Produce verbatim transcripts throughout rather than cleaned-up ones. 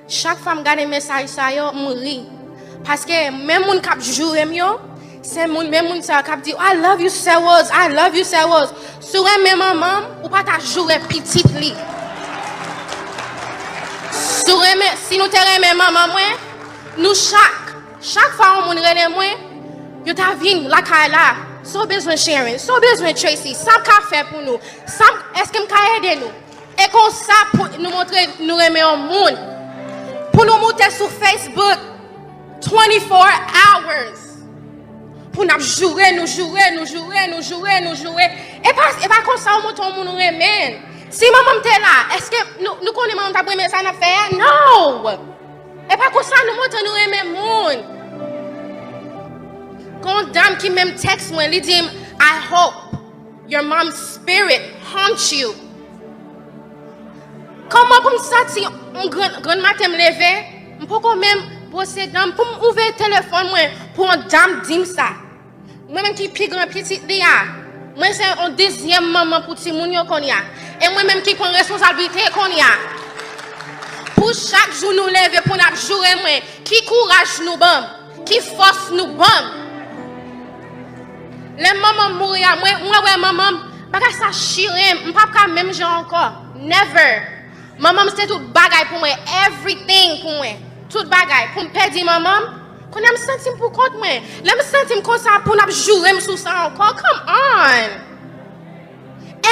Chak fwa m gade mesaj sa yo, m ri. Paske menm moun k ap joure m yo, se moun, menm moun sa yo k ap di, "I love you, Serose, I love you, Serose." Si w renmen manman m, ou pa ta joure pitit li. Si w renmen, si nou te renmen manman mwen, nou chak, chak fwa yon moun rele mwen, yo ta vin lakay la. Sa w bezwen, Sharon? Sa w bezwen, Tracy? Sa m ka fè pou nou? Sa m, èske m ka ede nou? E konsa pou nou montre nou renmen yon moun. Pou nou moute sou Facebook twenty-four hours. Pou n ap joure nou, joure nou, joure nou, joure nou, joure. E pa, e pa konsa w montre yon moun ou renmen l. Si manman m te la, èske nou, nou konnen manman m t ap renmen sa n ap fè a? No! E pa konsa nou montre nou renmen moun. Gon dam ki menm tèks mwen, li di m, "I hope your mom's spirit haunt you." Kòman pou m santi m grann, grann maten m leve, m poko menm bwose dan m, pou m ouvè telefòn mwen, pou yon dam di m sa. Mwen menm ki pi gran pitit li a, mwen se yon dezyèm manman pou timoun yo kounye a. E mwen menm ki pran responsablite kounye a. Pou chak jou nou leve pou n ap joure mwen, ki kouraj nou ban m? Ki fòs nou ban m? Lè manman m mouri a, mwen, mwen wè manman m, bagay sa chire m, m p ap ka menm jan ankò. Never. Manman m se tout bagay pou mwen, everything pou mwen. Tout bagay. Pou m pèdi manman m, kounye a m santi m pou kont mwen. Lè m santi m konsa, pou n ap joure m sou sa ankò, come on!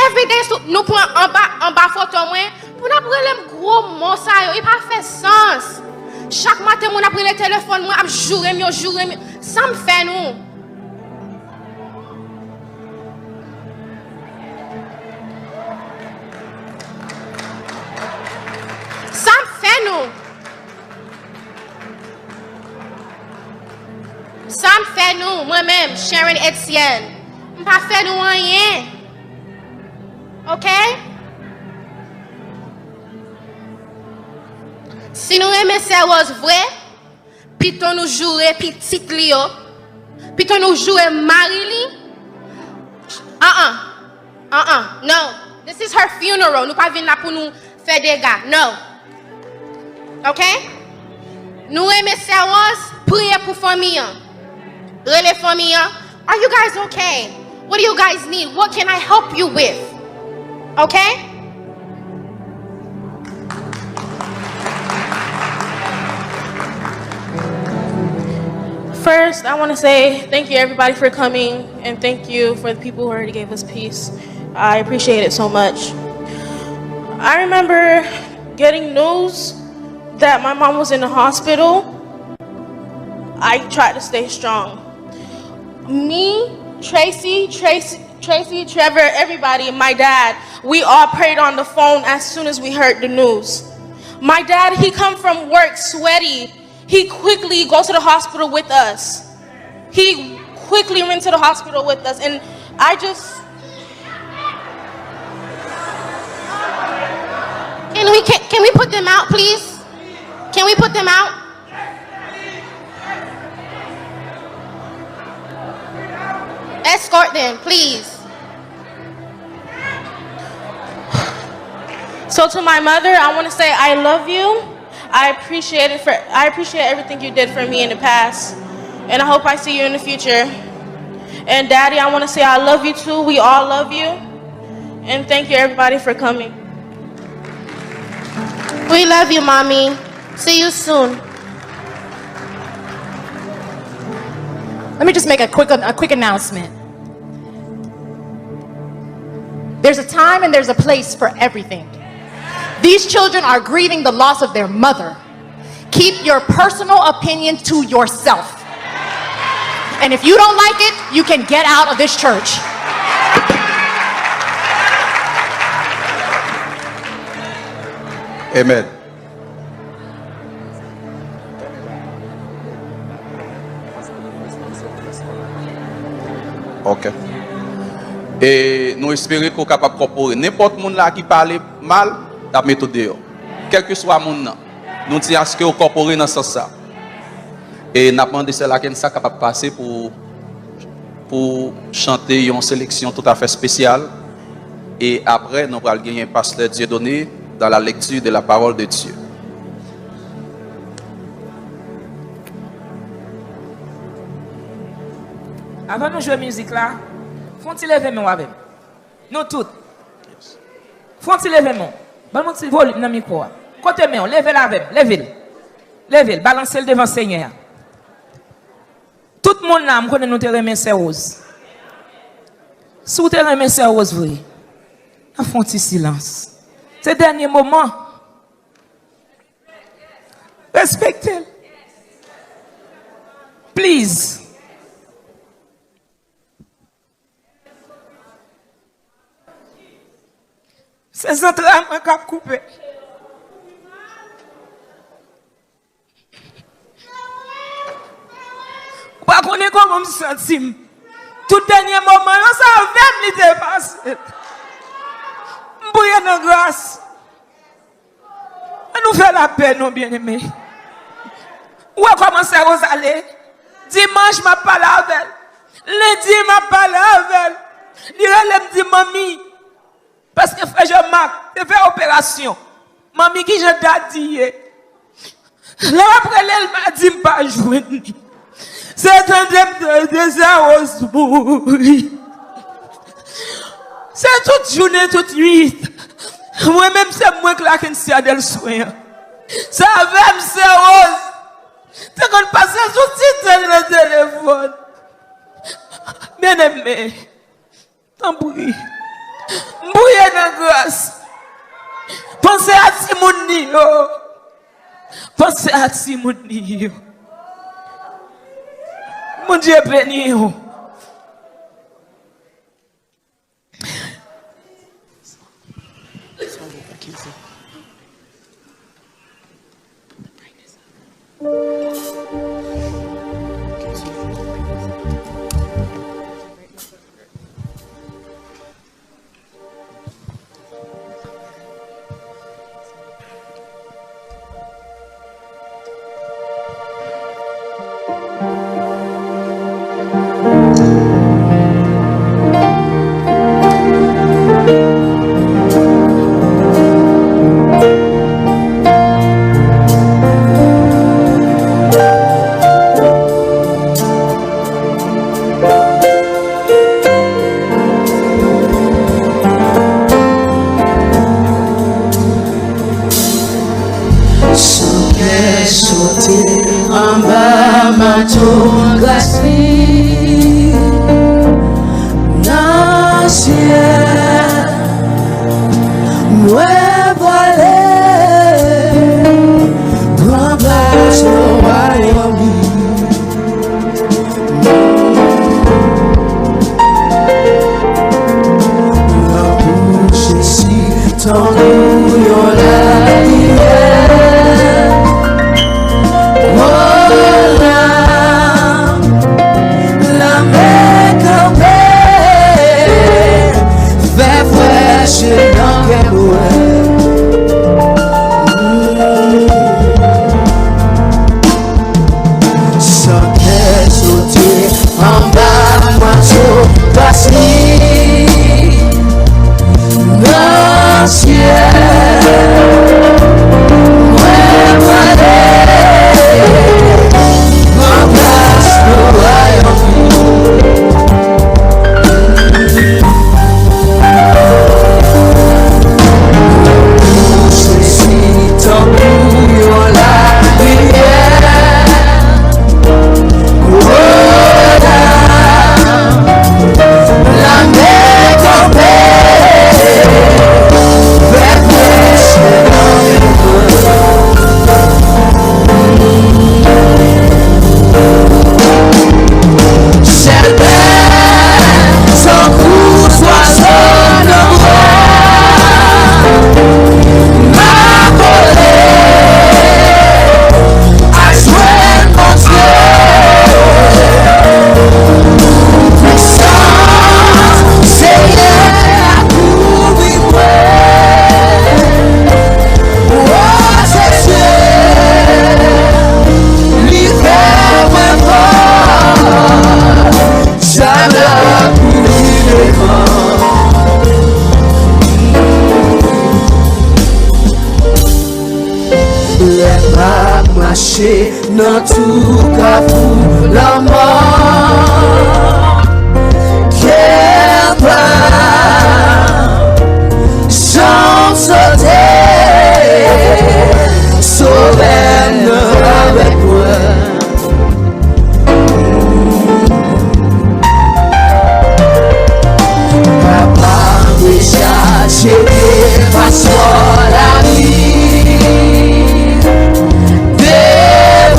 Everyday sou, nou pran anba, anba foto mwen, pou n ap rele m gwo mo sa yo, e pa fè sans. Chak maten, moun ap rele telefòn mwen, ap joure m yo, joure m yo. Sa m fè nou? Sa m fè nou? Sa m fè nou, mwen menm, Sharon Etienne? M pa fè nou anyen. Oke? Si nou renmen Sè Rose vre, pito nou joure pitit li yo, pito nou joure mari li. An an. An an. No. This is her funeral. Nou pa vin la pou nou fè dega. No. Oke? Nou renmen Sè Rose, priye pou fanmi an. Rele fanmi an. Are you guys okay? What do you guys need? What can I help you with? Okay? First, I want to say thank you, everybody, for coming, and thank you for the people who already gave us peace. I appreciate it so much. I remember getting news that my mom was in the hospital. I tried to stay strong. Me, Tracy, Tracy, Tracy, Trevor, everybody, my dad, we all prayed on the phone as soon as we heard the news. My dad, he come from work sweaty. He quickly go to the hospital with us. He quickly went to the hospital with us, and I just Can we, can, can we put them out, please? Can we put them out? Escort them, please. So to my mother, I want to say I love you. I appreciate it for I appreciate everything you did for me in the past, and I hope I see you in the future. And Daddy, I want to say I love you too. We all love you, and thank you everybody for coming. We love you, Mommy. See you soon. Let me just make a quick a quick announcement. There's a time and there's a place for everything. These children are grieving the loss of their mother. Keep your personal opinion to yourself. And if you don't like it, you can get out of this church. Amen. Ok. E nou espere ke w kapab kòpore nenpòt moun la ki pale mal, n ap mete w deyò. Kèlkeswa moun nan, nou di aske w kòpore nan sans sa. E n ap mande sè Lakensa kapab pase pou pou chante yon seleksyon toutafè espesyal. E apre, nou pral genyen pastè Dieudonné dans la lecture de la parole de Dieu. Avan nou jwe mizik la, fè yon ti leve men w avè m. Nou tout. Fè yon ti leve men w. Ban m yon ti volim nan mikwo a. Kote men w? Leve l avè m. Leve l. Leve l. Balanse l devan Senyè a. Tout moun la, m konnen nou te renmen Sè Rose. Si w te renmen Sè Rose vre, n ap fè yon ti silans. Se dènye moman. Respekte l. Please. Se zantray mwen k ap koupe. Ou pa konnen kòman m santi m. Tout dènye moman yo, se avè m li te pase. M priye nan gras. Ann nou fè lapè non, byeneme. Ou wè kòman Sè Rose ale? Dimanch, m ap pale avè l. Lendi, m ap pale avè l. Li rele m, di, "Manmi," paske frè Jean Marc te fè operasyon. "Manmi, kijan dadi ye?" Lè m ap rele l madi, m pa jwenn li. Se tande m tande Sè Rose mouri. Se tout jounen, tout nuit. Mwen menm, se mwen k lakensya dèl swen an. Se avè m, Sè Rose te konn pase sou ti tèt nan telefòn. Byeneme, tanpri, m priye nan gras. Panse a timoun li yo. Panse a timoun li yo. Bondye beni w. San kè sote anba manto gras li nan syèl. Mwen prale pran plas nan wayòm li. L ap bouche si tankou yon larivyè. O, la, lame kanpe, fè frèch nan kè mwen. San kè sote anba manto gras li nan syèl. Mwen prale pran plas nan wayòm li. Lè m ap mache nan tou kafou lanmò, Sovè m nan avèk mwen. Papa m deja jete paspò lavi. De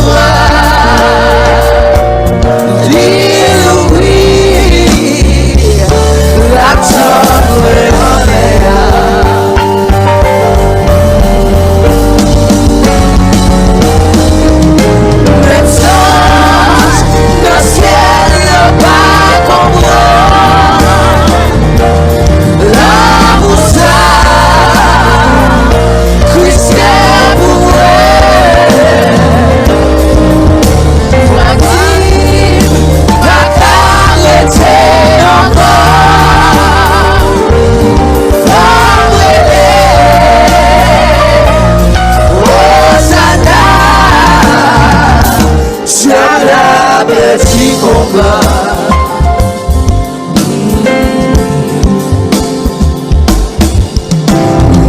bra li louvri, l ap tann mwen anlè a. Menm zanj nan syèl yo pa konprann lanmou sa Kris te pou mwen. Fanatik pa ka rete ankò. Fò m rele Osana. Dyab la pèdi konba.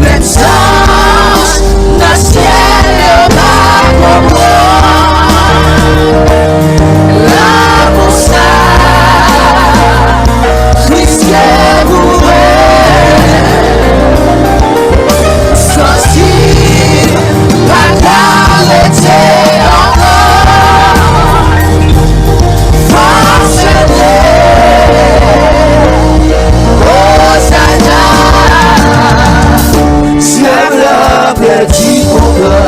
Menm zanj nan syèl yo pa konprann lanmou sa Kris te pou mwen. Santi m pa ka rete ankò. Fò m rele Osana. Dyab la pèdi konba.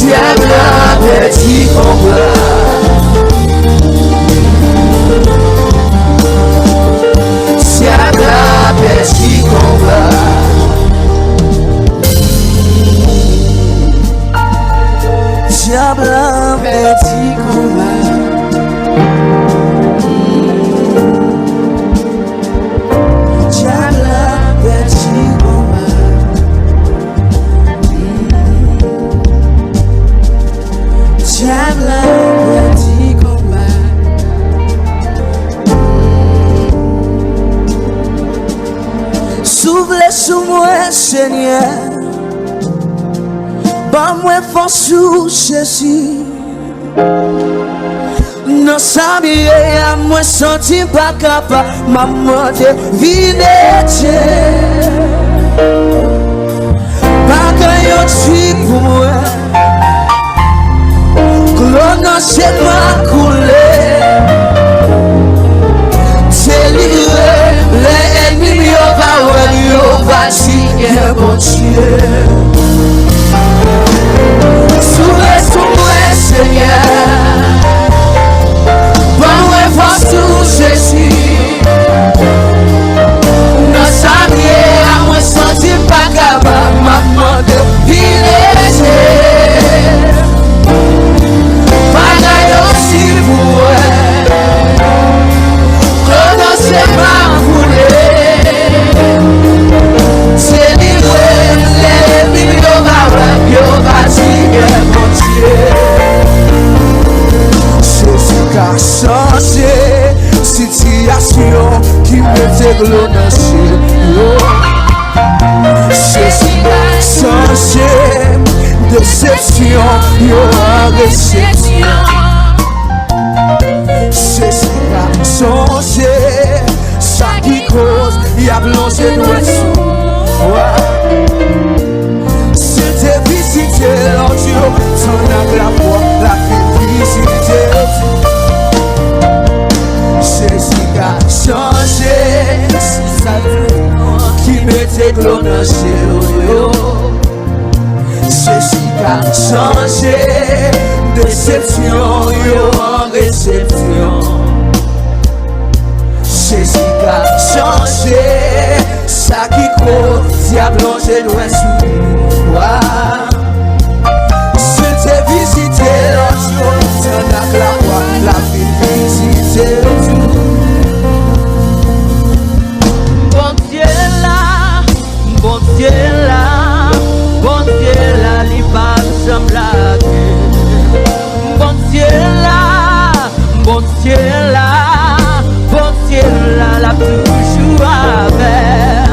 Dyab la pèdi konba. Dyab la pèdi konba. Dyab la pèdi konba. Dyab la pèdi konba. Dyab la pèdi konba. Soufle sou mwen, Senyè. Ban mwen fòs ou, Jezi. Nan sa m ye a, mwen santi m pa kapab, m ap mande vin ede. Pa gen yon ti pou mwen. Dlo nan je m ap koule. Delivre m lè ènmi m yo va wè m, yo va di gen Bondye. Soufle sou mwen, Senyè. Ban mwen fòs ou, Jezi. Nan sa m ye a, mwen santi m pa kapab, m ap mande vin ede. Pa gen yon ti pou mwen. Dlo nan je m ap koule. Delivre m lè ènmi m yo va wè m, yo va di gen Bondye. Jezi ka chanje sitiyasyon ki mete dlo nan je yo. Jezi ka chanje desepsyon yo an resepsyon. Jezi ka chanje sa ki koz y ap lonje dwèt sou ou a. Si l te vizite lòt yo, tann ak lapwa, l ap vin vizite ou tou. Jezi ka chanje sitiyasyon ki mete dlo nan je w yo. Jezi ka chanje desepsyon yo an resepsyon. Jezi ka chanje sa ki koz y ap lonje dwèt sou ou a. Si l te vizite lòt yo, tann ak lapwa, l ap vin vizite ou tou. Bondye la, Bondye la, Bondye la, li pa janm lage. Bondye la, Bondye la, Bondye la, l ap toujou avè m.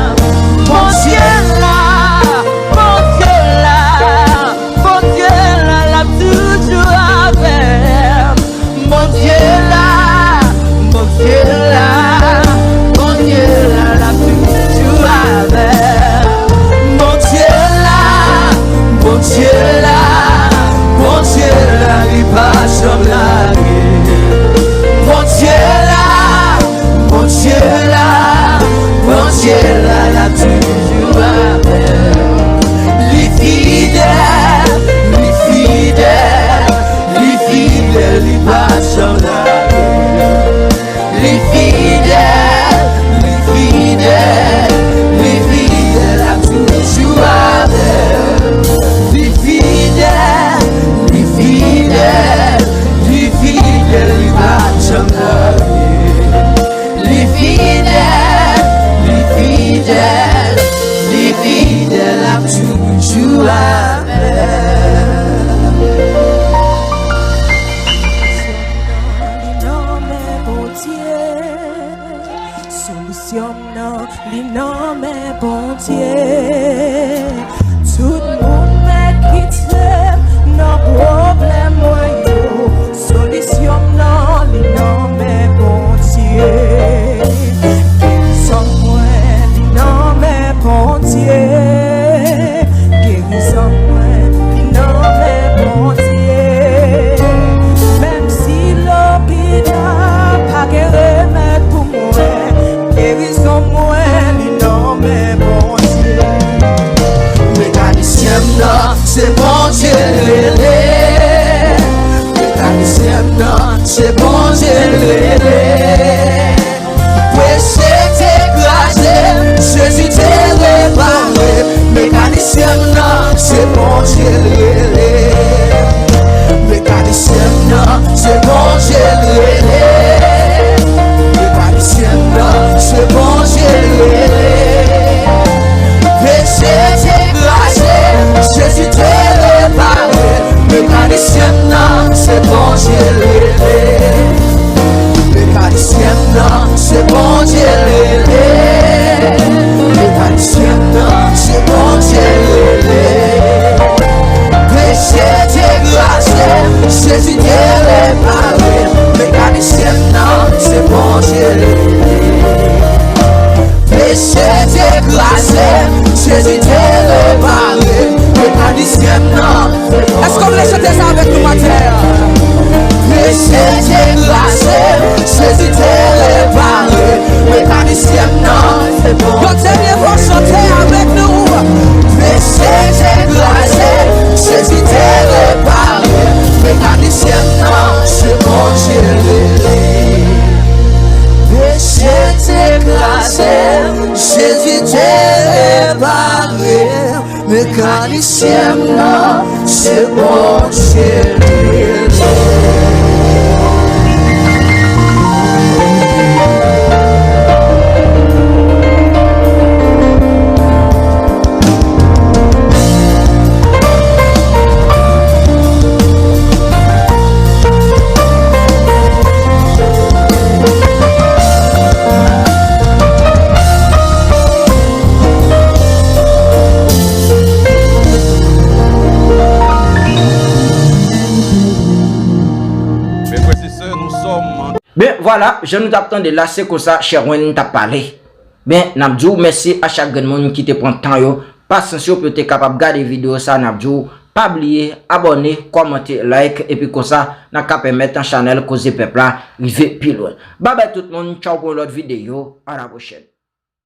Tout moun mèt kite m nan pwoblèm mwen yo. Solisyon m nan, li nan men Bondye. Gerizon mwen, li nan men Bondye. Gerizon mwen, li nan men Bondye. Menm si lopital pa gen remèd pou mwen, gerizon mwen, li nan men Bondye. Mekanisyen m nan, se Bondye l rele. Mekanisyen m nan, se Bondye l rele. Peche te kraze, Jezi te repare. Mekanisyen m nan, se Bondye l rele. Mekanisyen m nan, se Bondye l rele. Mekanisyen m nan, se Bondye l rele. Peche te kraze, Jezi te repare. Mekanisyen m nan, se Bondye l rele. Mekanisyen m nan, se Bondye l rele. Mekanisyen m nan, se Bondye l rele. Peche te kraze, Jezi te repare. Mekanisyen m nan, se Bondye l rele. Peche te kraze, Jezi te repare. Mekanisyen m nan. Èske w vle chante sa avèk nou maten an? Peche te kraze, Jezi te repare. Mekanisyen m nan, se Bondye. Yon dènye fwa, chante avèk nou. Peche te kraze, Jezi te repare. Mekanisyen m nan, se Bondye l rele. Peche te kraze, Jezi te repare. Mekanisyen m nan, se Bondye l ye. Mes frères et sœurs, nous sommes en... Ben vwala, jan nou t ap tande la, se konsa Sherwin t ap pale. Ben, n ap di w mèsi a chak grenn moun ki te pran tan yo, pasyans yo pou yo te kapab gade videyo sa. N ap di w pa bliye abòne, kòmante, like, epi konsa, n a ka pèmèt chanèl Koze Pèp la rive pi lwen. Babay tout moun, tchaw pou yon lòt videyo, a la pwochèn.